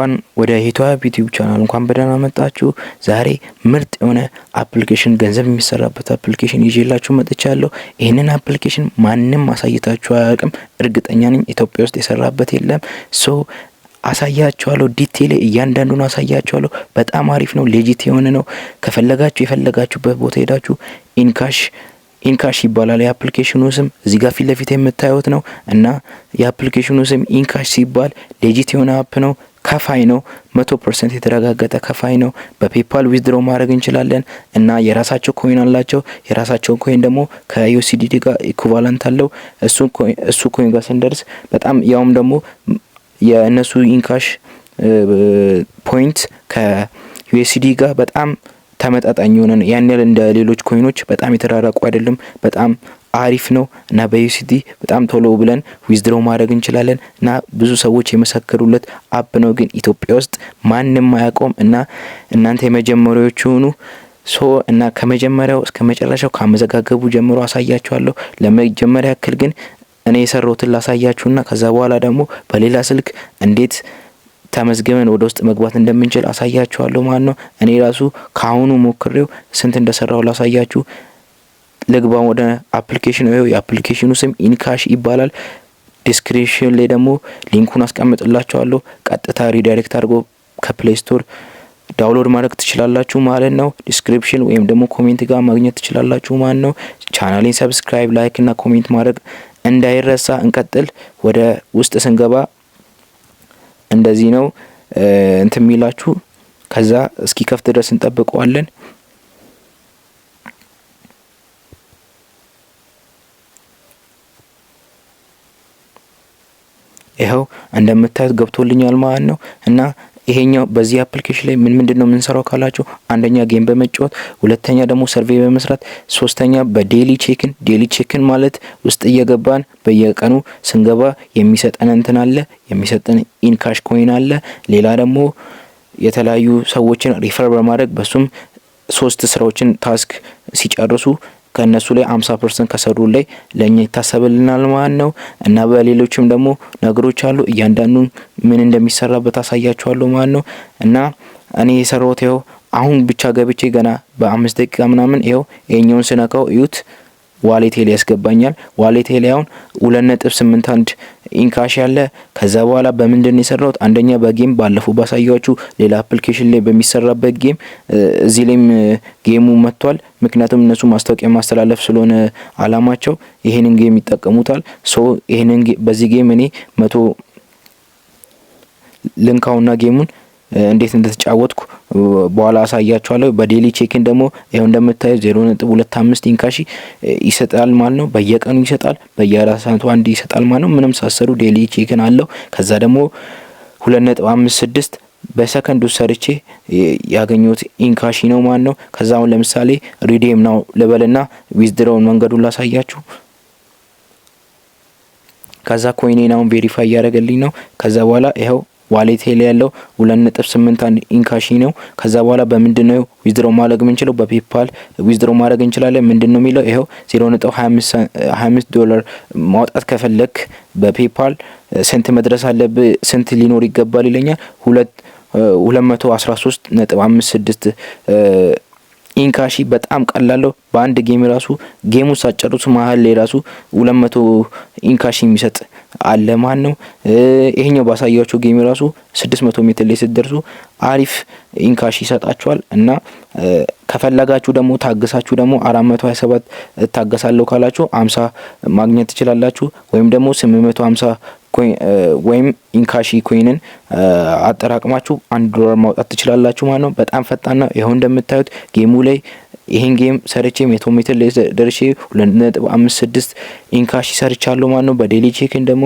እንኳን ወደ ሂቷብ YouTube channel እንኳን በደህና መጣችሁ። ዛሬ ምርጥ የሆነ application፣ ገንዘብ የሚሰራበት application ይዤላችሁ መጥቻለሁ። ይህንን application ማንም አሳይታችሁ አያውቅም። እርግጠኛ ነኝ ኢትዮጵያ ውስጥ የሰራበት የለም። So አሳያችኋለሁ። Detail እያንዳንዱን አሳያችኋለሁ። በጣም አሪፍ ነው፣ legit የሆነ ነው። ከፈለጋችሁ የፈለጋችሁበት ቦታ ሄዳችሁ ኢንካሽ፣ ኢንካሽ ይባላል የ application ኑ ስም። እዚህ ጋር ፊት ለፊት የምታዩት ነው እና የ application ኑ ስም ኢንካሽ ሲባል legit የሆነ app ነው። ከፋይ ነው። 100% የተረጋገጠ ከፋይ ነው። በ PayPal withdraw ማድረግ እንችላለን እና የራሳቸው coin አላቸው። የራሳቸው coin ደግሞ ከ USDT ጋር equivalent አለው። እሱ coin ጋር ስንደርስ በጣም ያውም ደግሞ የእነሱ ኢንካሽ point ከ USD ጋር በጣም ተመጣጣኝ የሆነ ነው። ያን ያህል እንደ ሌሎች coin ኦች በጣም የተራራቁ አይደለም። በጣም አሪፍ ነው እና በ USDT በጣም ቶሎ ብለን withdraw ማድረግ እንችላለን እና ብዙ ሰዎች የመሰከሩለት app ነው። ግን ኢትዮጵያ ውስጥ ማንም አያውቀውም እና እናንተ የመጀመሪያዎቹ ሁኑ። So እና ከመጀመሪያው እስከ መጨረሻው ካመዘጋገቡ ጀምሮ አሳያችኋለሁ። ለመጀመሪያ ያክል ግን እኔ የሰራሁትን ላሳያችሁና ከዛ በኋላ ደግሞ በሌላ ስልክ እንዴት ተመዝግበን ወደ ውስጥ መግባት እንደምንችል አሳያችኋለሁ ማለት ነው። እኔ ራሱ ከአሁኑ ሞክሬው ስንት እንደሰራው ላሳያችሁ። ልግባ ወደ application ኑ። ይኸው የ application ኑ ስም ኢንካሽ ይባላል። Description ላይ ደግሞ link ኡን አስቀምጥላችኋለሁ። ቀጥታ redirect አድርጎ ከ Play Store download ማድረግ ትችላላችሁ ማለት ነው። Description ወይም ደግሞ comment ጋር ማግኘት ትችላላችሁ ማለት ነው። Channel ኤን subscribe፣ like እና comment ማድረግ እንዳይረሳ። እንቀጥል። ወደ ውስጥ ስንገባ እንደዚህ ነው እንትን የሚላችሁ፣ ከዛ እስኪከፍት ድረስ እንጠብቀዋለን። ይኸው እንደምታዩት ገብቶልኛል ማለት ነው። እና ይሄኛው በዚህ application ላይ ምን ምንድን ነው የምንሰራው ካላችሁ፣ አንደኛ game በመጫወት፣ ሁለተኛ ደግሞ survey በመስራት፣ ሶስተኛ በ daily check-in። Daily check-in ማለት ውስጥ እየገባን በየቀኑ ስንገባ የሚሰጠን እንትን አለ፣ የሚሰጠን ኢንካሽ coin አለ። ሌላ ደግሞ የተለያዩ ሰዎችን refer በማድረግ በሱም ሶስት ስራዎችን task ሲጨርሱ ከእነሱ ላይ 50% ከሰሩ ላይ ለእኛ ይታሰብልናል ማለት ነው። እና በሌሎችም ደግሞ ነገሮች አሉ። እያንዳንዱን ምን እንደሚሰራበት አሳያችኋለሁ ማለት ነው። እና እኔ የሰራሁት ይኸው አሁን ብቻ ገብቼ ገና በ5 ደቂቃ ምናምን ይኸው ይሄኛውን ስነካው እዩት፣ wallet ኤ ላይ ያስገባኛል። Wallet ኤ ላይ አሁን 2.81 ኢንካሽ ያለ። ከዛ በኋላ በምንድን ነው የሰራሁት? አንደኛ በ game፣ ባለፈው ባሳያችሁ ሌላ application ላይ በሚሰራበት game፣ እዚህ ላይም game ኡ መጥቷል። ምክንያቱም እነሱ ማስታወቂያ ማስተላለፍ ስለሆነ አላማቸው ይሄንን game ይጠቀሙታል። So ይሄንን በዚህ game እኔ 100 ልንካውና game ኡን እንዴት እንደተጫወትኩ በኋላ አሳያችኋለሁ። በ daily check-in ደግሞ ይኸው እንደምታዩት 0.25 ኢንካሺ ይሰጣል ማለት ነው። በየቀኑ ይሰጣል፣ በየ4 ሰዓቱ አንድ ይሰጣል ማለት ነው። ምንም ሳትሰሩ daily check-in አለው። ከዛ ደግሞ 2.56 በሰከንዱ ሰርቼ ያገኘሁት ኢንካሺ ነው ማለት ነው። ከዛ አሁን ለምሳሌ redeem now ልበልና withdraw ውን መንገዱን ላሳያችሁ። ከዛ coin ኤን አሁን verify እያደረገልኝ ነው። ከዛ በኋላ ይኸው wallet ኤ ላይ ያለው 2.81 ኢንካሺ ነው። ከዛ በኋላ በምንድን ነው withdraw ማድረግ የምንችለው? በ PayPal withdraw ማድረግ እንችላለን። ምንድን ነው የሚለው? ይኸው 0.25 ዶላር ማውጣት ከፈለክ በ PayPal ስንት መድረስ አለብህ? ስንት ሊኖር ይገባል ይለኛል። 213.56 ኢንካሺ። በጣም ቀላል ነው። በአንድ game ራሱ game ኡ ሳትጨርሱ መሀል ላይ ራሱ 200 ኢንካሺ የሚሰጥ አለ ማለት ነው። ይሄኛው ባሳያችሁ game ራሱ 600 ሜትር ላይ ስትደርሱ አሪፍ ኢንካሺ ይሰጣችኋል። እና ከፈለጋችሁ ደግሞ ታግሳችሁ ደግሞ 427 እታገሳለሁ ካላችሁ 50 ማግኘት ትችላላችሁ። ወይም ደግሞ 850 ወይም ኢንካሺ coin ን አጠራቅማችሁ 1 ዶላር ማውጣት ትችላላችሁ ማለት ነው። በጣም ፈጣን ነው። ይኸው እንደምታዩት game ኡ ላይ ይሄን game ሰርቼ 100 ሜትር ላይ ደርሼ 2.56 ኢንካሺ ሰርቻለሁ ማለት ነው። በ daily check-in ደግሞ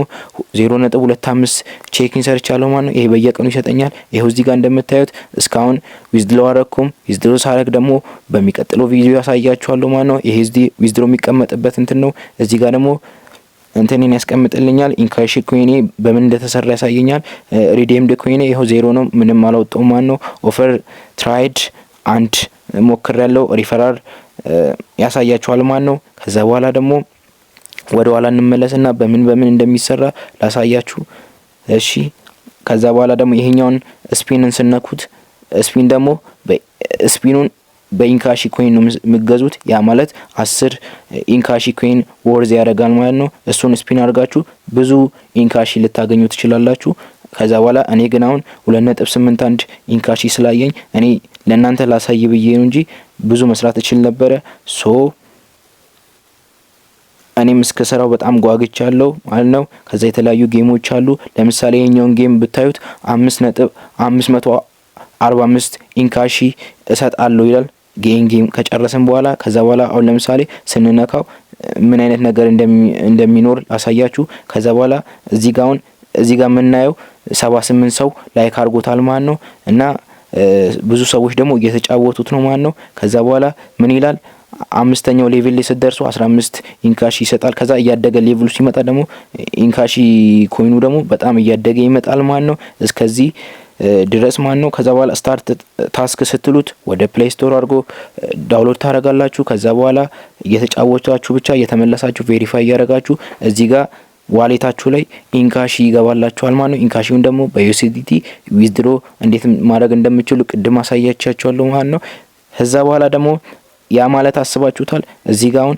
0.25 check-in ሰርቻለሁ ማለት ነው። ይሄ በየቀኑ ይሰጠኛል። ይኸው እዚህ ጋር እንደምታዩት እስካሁን withdraw አረኩም። Withdraw ሳረግ ደግሞ በሚቀጥለው ቪዲዮ ያሳያችኋለሁ ማለት ነው። ይሄ እዚህ withdraw የሚቀመጥበት እንትን ነው። እዚህ ጋር ደግሞ እንትኔን ያስቀምጥልኛል። ኢንካሽ coin ኤ በምን እንደተሰራ ያሳየኛል። Redeemed coin ኤ ይኸው ዜሮ ነው፣ ምንም አላወጣውም ማለት ነው። Offer tried አንድ ሞክር ያለው ሪፈራል ያሳያችኋል ማለት ነው። ከዛ በኋላ ደግሞ ወደ ኋላ እንመለስና በምን በምን እንደሚሰራ ላሳያችሁ። እሺ፣ ከዛ በኋላ ደግሞ ይሄኛውን spin ን ስነኩት spin ደግሞ spin ኑን በ Inkashi coin ነው የምገዙት። ያ ማለት 10 Inkashi coin worth ያደርጋል ማለት ነው። እሱን spin አድርጋችሁ ብዙ Inkashi ልታገኙ ትችላላችሁ። ከዛ በኋላ እኔ ግን አሁን 2.81 Inkashi ስላየኝ እኔ ለእናንተ ላሳይ ብዬ ነው እንጂ ብዙ መስራት እችል ነበረ። So እኔም እስከሰራው በጣም ጓግቻለሁ ማለት ነው። ከዛ የተለያዩ game ኦች አሉ። ለምሳሌ ይሄኛውን game ብታዩት 5.545 Inkashi እሰጣለሁ ይላል። Game ከጨረስን በኋላ፣ ከዛ በኋላ አሁን ለምሳሌ ስንነካው ምን አይነት ነገር እንደሚኖር ላሳያችሁ። ከዛ በኋላ እዚህ ጋር አሁን እዚህ ጋር የምናየው 78 ሰው like አድርጎታል ማለት ነው፣ እና ብዙ ሰዎች ደግሞ እየተጫወቱት ነው ማለት ነው። ከዛ በኋላ ምን ይላል? አምስተኛው level ላይ ስትደርሱ 15 Inkashi ይሰጣል። ከዛ እያደገ level ኡ ሲመጣ ደግሞ Inkashi coin ኑ ደግሞ በጣም እያደገ ይመጣል ማለት ነው። እስከዚህ ድረስ ማለት ነው። ከዛ በኋላ start task ስትሉት ወደ Play Store አድርጎ download ታደርጋላችሁ። ከዛ በኋላ እየተጫወታችሁ ብቻ እየተመለሳችሁ verify እያደረጋችሁ እዚህ ጋር wallet ኣችሁ ላይ Inkashi ይገባላችኋል ማለት ነው። Inkashi ውን ደግሞ በ USDT withdraw እንዴት ማድረግ እንደምችሉ ቅድም አሳያቻችኋለሁ ማለት ነው። ከዛ በኋላ ደግሞ ያ ማለት አስባችሁታል። እዚህ ጋር አሁን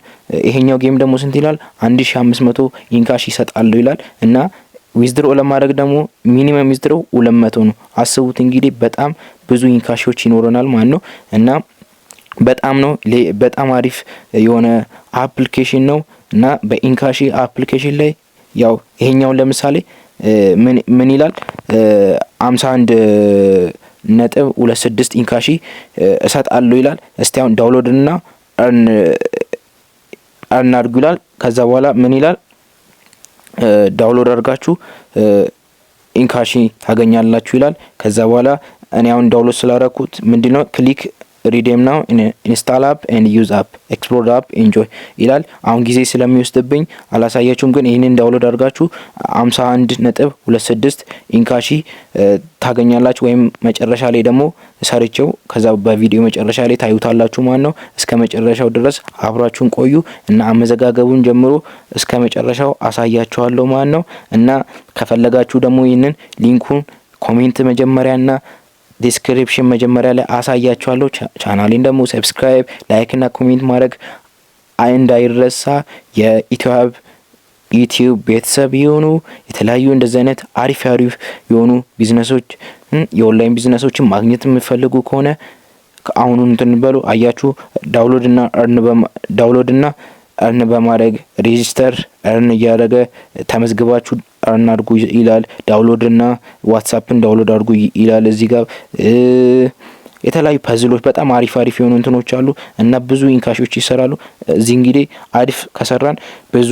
ይሄኛው game ደግሞ ስንት ይላል? 1500 Inkashi ይሰጣሉ ይላል፣ እና withdraw ለማድረግ ደግሞ minimum withdraw 200 ነው። አስቡት እንግዲህ በጣም ብዙ Inkashi ዎች ይኖረናል ማለት ነው፣ እና በጣም ነው በጣም አሪፍ የሆነ application ነው። እና በ Inkashi application ላይ ያው ይሄኛውን ለምሳሌ ምን ይላል? 51.26 Inkashi እሰጣለሁ ይላል። እስቲ አሁን download እና earn አድርጉ ይላል። ከዛ በኋላ ምን ይላል? Download አድርጋችሁ Inkashi ታገኛላችሁ ይላል። ከዛ በኋላ እኔ አሁን download ስላደረኩት ምንድነው click redeem now፣ install app and use app፣ explore app፣ enjoy ይላል። አሁን ጊዜ ስለሚወስድብኝ አላሳያችሁም፣ ግን ይህንን download አድርጋችሁ 51.26 Inkashi ታገኛላችሁ። ወይም መጨረሻ ላይ ደግሞ ሰርቼው ከዛ በቪዲዮ መጨረሻ ላይ ታዩታላችሁ ማለት ነው። እስከ መጨረሻው ድረስ አብራችሁን ቆዩ እና አመዘጋገቡን ጀምሮ እስከ መጨረሻው አሳያችኋለሁ ማለት ነው። እና ከፈለጋችሁ ደግሞ ይህንን link ኡን comment መጀመሪያና description መጀመሪያ ላይ አሳያችኋለሁ። ቻናሌን ደግሞ subscribe፣ like እና comment ማድረግ እንዳይረሳ። የኢትዮሀብ ዩቲዩብ ቤተሰብ የሆኑ የተለያዩ እንደዚህ አይነት አሪፍ አሪፍ የሆኑ ቢዝነሶች፣ የ online business ኦችን ማግኘት የምትፈልጉ ከሆነ ከአሁኑ እንትን በሉ። አያችሁ፣ download እና earn በማድረግ register earn እያደረገ ተመዝግባችሁ earn አድርጉ ይላል። Download እና WhatsApp ን download አድርጉ ይላል። እዚህ ጋር የተለያዩ puzzle ኦች፣ በጣም አሪፍ አሪፍ የሆኑ እንትኖች አሉ እና ብዙ Inkashi ዎች ይሰራሉ። እዚህ እንግዲህ አሪፍ ከሰራን ብዙ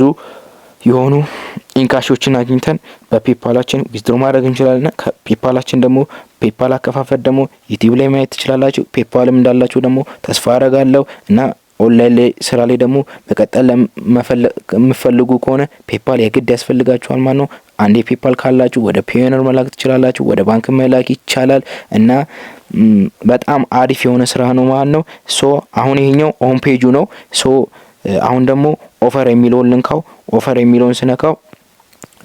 የሆኑ Inkashi ዎችን አግኝተን በ PayPal ኣችን withdraw ማድረግ እንችላለን። ከ PayPal ኣችን ደግሞ PayPal አከፋፈት ደግሞ ዩቲዩብ ላይ ማየት ትችላላችሁ። PayPal ም እንዳላችሁ ደግሞ ተስፋ አረጋለሁ፣ እና ኦንላይን ላይ ስራ ላይ ደግሞ መቀጠል የምፈልጉ ከሆነ PayPal የግድ ያስፈልጋችኋል ማለት ነው። አንዴ PayPal ካላችሁ ወደ Payoneer መላክ ትችላላችሁ፣ ወደ ባንክ መላክ ይቻላል፣ እና በጣም አሪፍ የሆነ ስራ ነው ማለት ነው። So አሁን ይሄኛው home page ኡ ነው። So አሁን ደግሞ offer የሚለውን ልንካው። Offer የሚለውን ስነካው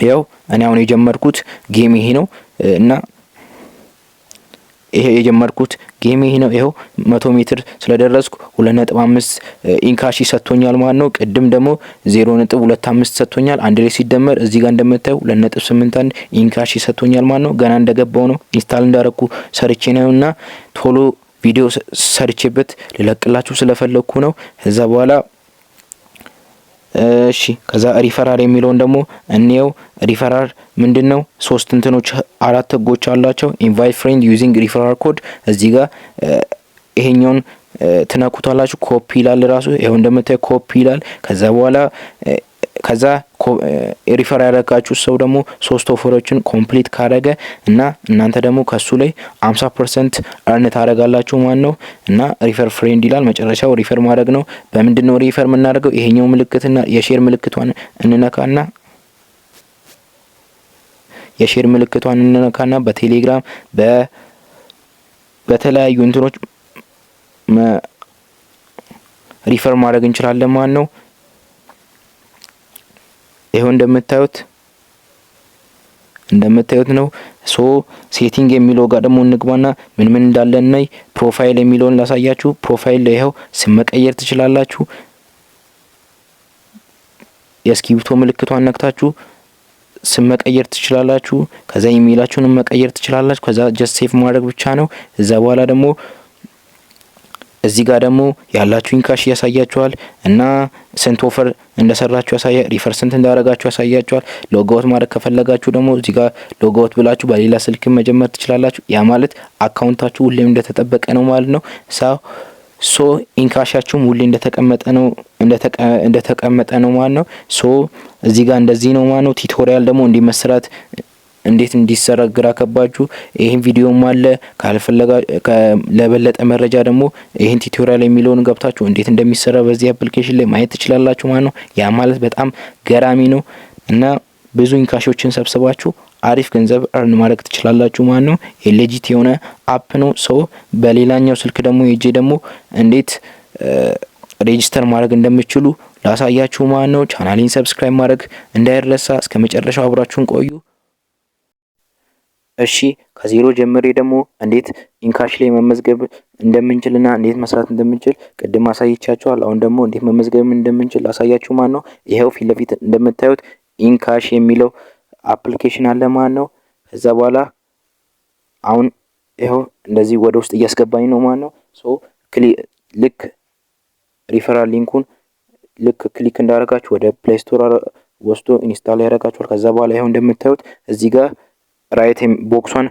ያው እኔ አሁን የጀመርኩት game ይሄ ነው፣ እና ይሄ የጀመርኩት game ይሄ ነው። ይኸው 100 ሜትር ስለደረስኩ 2.5 Inkashi ሰጥቶኛል ማለት ነው። ቅድም ደግሞ 0.25 ሰጥቶኛል። አንድ ላይ ሲደመር እዚህ ጋር እንደምታዩ 2.81 Inkashi ሰጥቶኛል ማለት ነው። ገና እንደገባው ነው፣ install እንዳረኩ ሰርቼ ነው፣ እና ቶሎ ቪዲዮ ሰርቼበት ልለቅላችሁ ስለፈለግኩ ነው። ከዛ በኋላ እሺ፣ ከዛ ሪፈራል የሚለውን ደግሞ እንየው። ሪፈራል ምንድን ነው? ሶስት እንትኖች አራት ህጎች አላቸው። Invite friend using referral code፣ እዚህ ጋር ይሄኛውን ትነኩታላችሁ። ኮፒ ይላል ራሱ፣ ይኸው እንደምታዩ ኮፒ ይላል። ከዛ በኋላ ከዛ refer ያደረጋችሁ ሰው ደግሞ ሶስት offer ኦችን complete ካደረገ እና እናንተ ደግሞ ከሱ ላይ 50% earn ታደርጋላችሁ ማለት ነው። እና refer friend ይላል፣ መጨረሻው refer ማድረግ ነው። በምንድን ነው refer የምናደርገው? ይሄኛው ምልክትና የ share ምልክቷን እንነካና የ share ምልክቷን እንነካና በቴሌግራም በተለያዩ እንትኖች refer ማድረግ እንችላለን ማለት ነው። ይኸው እንደምታዩት እንደምታዩት ነው። So setting የሚለው ጋር ደግሞ እንግባና ምን ምን እንዳለ እናይ። Profile የሚለውን ላሳያችሁ። Profile ላይ ይኸው ስም መቀየር ትችላላችሁ። የእስክሪብቶ ምልክቷን ነክታችሁ ስም መቀየር ትችላላችሁ። ከዛ ኢሜይላችሁንም መቀየር ትችላላችሁ። ከዛ just save ማድረግ ብቻ ነው። እዛ በኋላ ደግሞ እዚህ ጋር ደግሞ ያላችሁን cash ያሳያችኋል እና ስንት offer እንደሰራችሁ ያሳያል። Refer ስንት እንዳደረጋችሁ ያሳያችኋል። Logout ማድረግ ከፈለጋችሁ ደግሞ እዚህ ጋር logout ብላችሁ በሌላ ስልክ መጀመር ትችላላችሁ። ያ ማለት account ኣችሁ ሁሌም እንደተጠበቀ ነው ማለት ነው። So ኢንካሻችሁም ሁሌ እንደተቀመጠ ነው ማለት ነው። So እዚህ ጋር እንደዚህ ነው ማለት ነው። Tutorial ደግሞ እንዲመስራት እንዴት እንዲሰራ ግራ ከባችሁ ይሄን ቪዲዮም አለ። ካልፈለጋ ለበለጠ መረጃ ደግሞ ይሄን tutorial የሚለውን ገብታችሁ እንዴት እንደሚሰራ በዚህ application ላይ ማየት ትችላላችሁ ማለት ነው። ያ ማለት በጣም ገራሚ ነው እና ብዙ ኢንካሾችን ሰብስባችሁ አሪፍ ገንዘብ earn ማድረግ ትችላላችሁ ማለት ነው። Legit የሆነ app ነው። So በሌላኛው ስልክ ደግሞ ሄጄ ደግሞ እንዴት register ማድረግ እንደምትችሉ ላሳያችሁ ማለት ነው። ቻናሌን subscribe ማድረግ እንዳይረሳ። እስከ መጨረሻው አብራችሁን ቆዩ። እሺ፣ ከዜሮ ጀምሬ ደግሞ እንዴት ኢንካሽ ላይ መመዝገብ እንደምንችልና እንዴት መስራት እንደምንችል ቅድም አሳይቻችኋል። አሁን ደግሞ እንዴት መመዝገብ እንደምንችል ላሳያችሁ ማለት ነው። ይኸው ፊት ለፊት እንደምታዩት ኢንካሽ የሚለው application አለ ማለት ነው። ከዛ በኋላ አሁን ይኸው እንደዚህ ወደ ውስጥ እያስገባኝ ነው ማለት ነው። So ልክ referral link ኡን ልክ click እንዳደረጋችሁ ወደ Play Store ወስዶ install ያደርጋችኋል። ከዛ በኋላ ይኸው እንደምታዩት እዚህ ጋር right box ኧን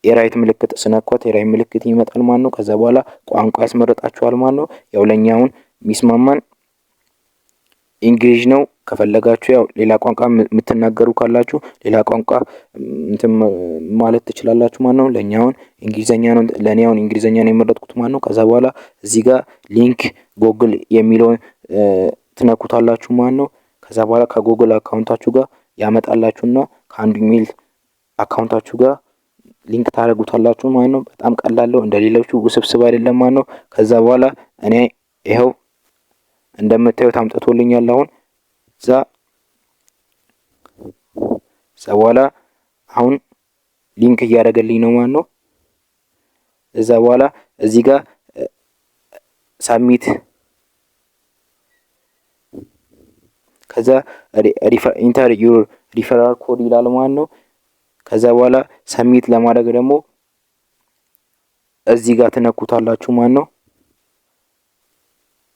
የ right ምልክት ስነኳት የ right ምልክት ይመጣል ማለት ነው። ከዛ በኋላ ቋንቋ ያስመረጣችኋል ማለት ነው። ያው ለእኛ አሁን የሚስማማን English ነው። ከፈለጋችሁ ያው ሌላ ቋንቋ የምትናገሩ ካላችሁ ሌላ ቋንቋ እንትን ማለት ትችላላችሁ ማለት ነው። ለእኛ አሁን እንግሊዘኛ ነው። ለእኔ አሁን እንግሊዘኛ ነው የመረጥኩት ማለት ነው። ከዛ በኋላ እዚህ ጋር link Google የሚለውን ትነኩታላችሁ ማለት ነው። ከዛ በኋላ ከ Google account ኣችሁ ጋር ያመጣላችሁና ከአንዱ email account ኣችሁ ጋር link ታደርጉታላችሁ ማለት ነው። በጣም ቀላል ነው። እንደ ሌሎቹ ውስብስብ አይደለም ማለት ነው። ከዛ በኋላ እኔ ይኸው እንደምታዩት አምጥቶልኛል። አሁን እዛ በኋላ አሁን link እያደረገልኝ ነው ማለት ነው። እዛ በኋላ እዚህ ጋር submit፣ ከዛ enter your referral code ይላል ማለት ነው። ከዛ በኋላ submit ለማድረግ ደግሞ እዚህ ጋር ትነኩታላችሁ ማለት ነው።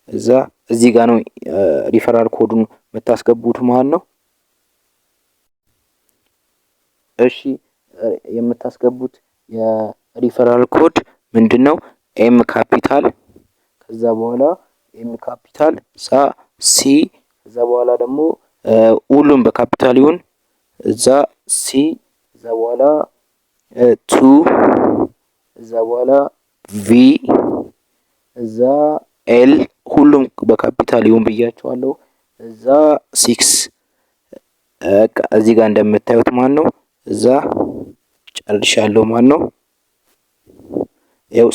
እዛ እዚህ ጋር ነው referral code ኡን የምታስገቡት ማለት ነው። እሺ፣ የምታስገቡት የ referral code ምንድነው? M capital፣ ከዛ በኋላ M capital ሳ C፣ ከዛ በኋላ ደግሞ ሁሉም በካፒታል ይሁን፣ እዛ C፣ እዛ በኋላ two፣ እዛ በኋላ V፣ እዛ L፣ ሁሉም በካፒታል ይሁን ብያቸዋለሁ። እዛ ሲክስ እዚህ ጋር እንደምታዩት ማለት ነው። እዛ ጨርሻለሁ ማለት ነው። ይኸው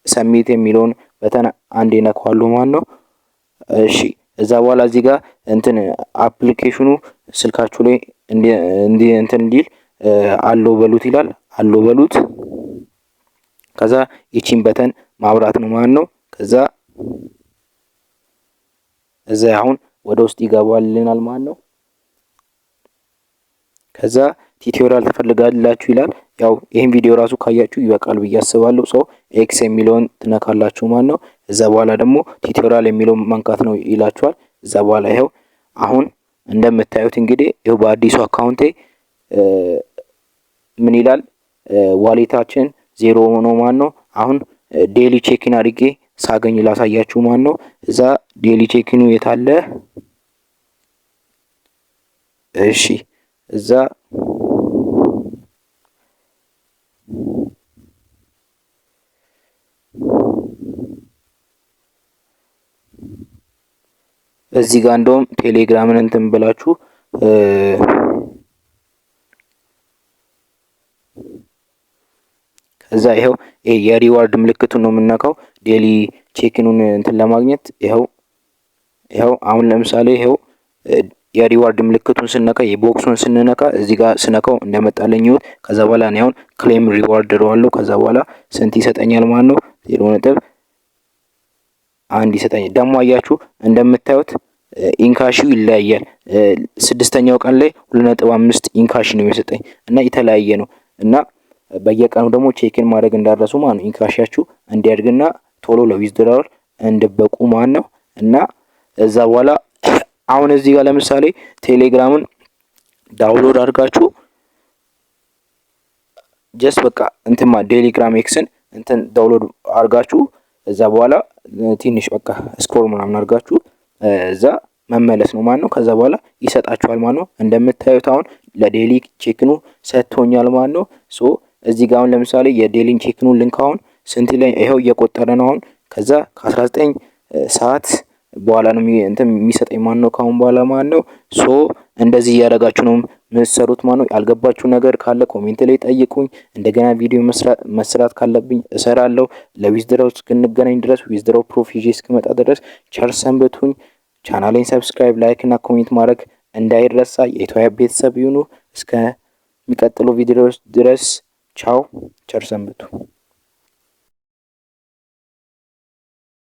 submit የሚለውን button አንዴ ነካዋለሁ ማለት ነው። እሺ፣ እዛ በኋላ እዚህ ጋር እንትን application ኑ ስልካችሁ ላይ እንዲ እንትን እንዲል allow በሉት ይላል። Allow በሉት። ከዛ ይቺን button ማብራት ነው ማለት ነው። ከዛ እዛ አሁን ወደ ውስጥ ይገባልናል ማለት ነው። ከዛ tutorial ትፈልጋላችሁ ይላል። ያው ይሄን ቪዲዮ ራሱ ካያችሁ ይበቃል ብዬ አስባለሁ። So X የሚለውን ትነካላችሁ ማለት ነው። እዛ በኋላ ደግሞ tutorial የሚለውን መንካት ነው ይላችኋል። እዛ በኋላ ይኸው አሁን እንደምታዩት እንግዲህ ይኸው በአዲሱ account ኤ ምን ይላል? Wallet ኣችን ዜሮ ሆኖ ማለት ነው። አሁን daily check-in አድርጌ ሳገኝ ላሳያችሁ ማለት ነው። እዛ daily check-in ኑ የታለ? እሺ፣ እዚህ ጋር እንደውም ቴሌግራምን እንትን ብላችሁ ከዛ ይኸው የ reward ምልክቱን ነው የምነካው daily check-in ኑን እንትን ለማግኘት። ይኸው አሁን ለምሳሌ ይኸው የ reward ምልክቱን ስነካ፣ የ box ኡን ስንነካ፣ እዚህ ጋር ስነካው እንደመጣለኝ ይሁን። ከዛ በኋላ እኔ አሁን claim reward እለዋለሁ። ከዛ በኋላ ስንት ይሰጠኛል ማለት ነው? 0.1 ይሰጠኛል። ደግሞ አያችሁ፣ እንደምታዩት ኢንካሺው ይለያያል። ስድስተኛው ቀን ላይ 2.5 ኢንካሽ ነው የሚሰጠኝ እና የተለያየ ነው። እና በየቀኑ ደግሞ check in ማድረግ እንዳትረሱ ማለት ነው። ኢንካሻችሁ እንዲያድግና ቶሎ ለ withdrawal እንድበቁ ማለት ነው። እና እዛ በኋላ አሁን እዚህ ጋር ለምሳሌ ቴሌግራምን download አድርጋችሁ just በቃ እንትማ ቴሌግራም ኤክስን እንትን download አድርጋችሁ እዛ በኋላ ትንሽ በቃ scroll ምናምን አድርጋችሁ እዛ መመለስ ነው ማለት ነው። ከዛ በኋላ ይሰጣችኋል ማለት ነው። እንደምታዩት አሁን ለ daily check in ኑ ሰጥቶኛል ማለት ነው። So እዚህ ጋር አሁን ለምሳሌ የ daily check in ኑ link አሁን ስንት ላይ ይኸው እየቆጠረ ነው አሁን። ከዛ ከ19 ሰዓት በኋላ ነው እንትን የሚሰጠኝ ማለት ነው፣ ከአሁን በኋላ ማለት ነው። So እንደዚህ እያደረጋችሁ ነው የምትሰሩት ማለት ነው። ያልገባችሁ ነገር ካለ comment ላይ ጠይቁኝ። እንደገና ቪዲዮ መስራት ካለብኝ እሰራለሁ። ለ withdraw እስክንገናኝ ድረስ፣ withdraw proof ይዤ እስክመጣ ድረስ ቸር ሰንብቱኝ። ቻናሌን subscribe፣ like እና comment ማድረግ እንዳይረሳ። የኢትዮጵያ ቤተሰብ ይሁኑ። እስከሚቀጥለው ቪዲዮ ድረስ ቻው፣ ቸር ሰንብቱ።